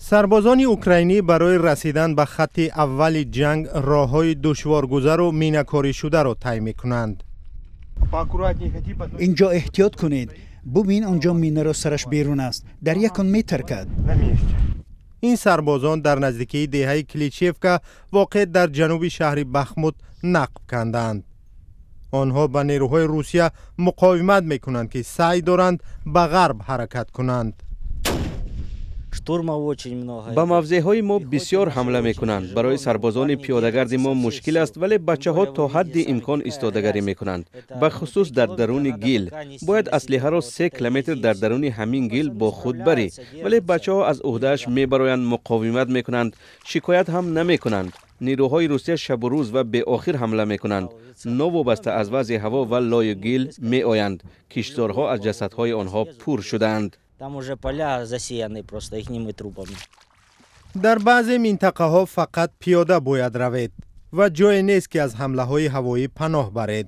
Сарбозони украинӣ барои расидан ба хатти аввали ҷанг роҳҳои душворгузару минакоришударо тай мекунанд. Инҷо эҳтиёт кунед. Бубин, он ҷо минаро сараш берун аст, дар як он метаркад. Ин сарбозон дар наздикии деҳаи Кличевка, воқеъ дар ҷануби шаҳри Бахмут, нақб канданд. Онҳо ба нерӯҳои Русия муқовимат мекунанд, ки саъй доранд ба ғарб ҳаракат кунанд. Ба мавзеъҳои мо бисёр ҳамла мекунанд. Барои сарбозони пиёдагарди мо мушкил аст, вале бачаҳо то ҳадди имкон истодагарӣ мекунанд, бахусус дар даруни гил. Бояд аслиҳаро 3 километр дар даруни ҳамин гил бо худ барӣ, вале бачаҳо аз ӯҳдааш мебароянд, муқовимат мекунанд, шикоят ҳам намекунанд. Нирӯҳои Русия шабу рӯз ва беохир ҳамла мекунанд, новобаста аз вазъи ҳаво ва лою гил меоянд. Киштзорҳо аз ҷасадҳои онҳо пур шудаанд. Там уже поля засеяны просто ихними трупами. Дар баъзе минтақаҳо фақат пиёда бояд равед ва ҷое нест, ки аз ҳамлаҳои ҳавоӣ паноҳ баред.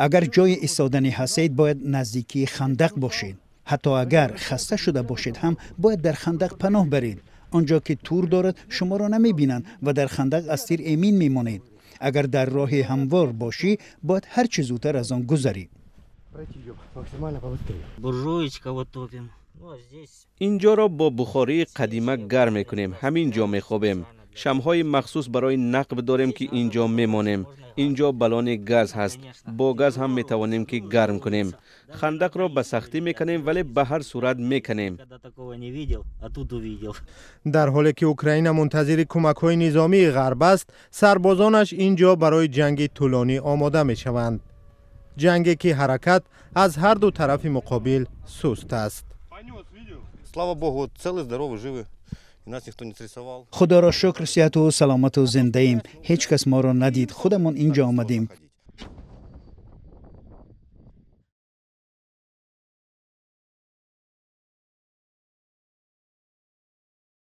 Агар ҷои истоданӣ ҳастед, бояд наздикии хандақ бошед. Ҳатто агар хаста шуда бошед ҳам, бояд дар хандақ паноҳ баред. Он ҷо ки тур дорад, шуморо намебинанд ва дар хандақ аз тир эмин мемонед. Агар дар роҳи ҳамвор бошӣ, бояд ҳар чӣ зудтар аз он гузарӣ. Буржуечка вот топим. Ну, а здесь. Инҷоро бо бухории қадима гарм мекунем. Ҳамин ҷо мехобем. Шамҳои махсус барои нақб дорем, ки ин ҷо мемонем. Ин ҷо баллони газ ҳаст, бо газ ҳам метавонем, ки гарм кунем. Хандақро ба сахтӣ меканем, вале ба ҳар сурат меканем. Никогда такого не видел, а тут увидел. Дар ҳоле ки Украина мунтазири кӯмакҳои низомии ғарб аст, сарбозонаш ин ҷо барои ҷанги тӯлонӣ омода мешаванд, ҷанге ки ҳаракат аз ҳар ду тарафи муқобил суст аст. Слава богу, вот целы, здоровы, живы. И нас никто не срисовал. Худоро шукр, сиҳату саломату зиндаем. Ҳеҷ кас моро надид, худамон инҷо омадем.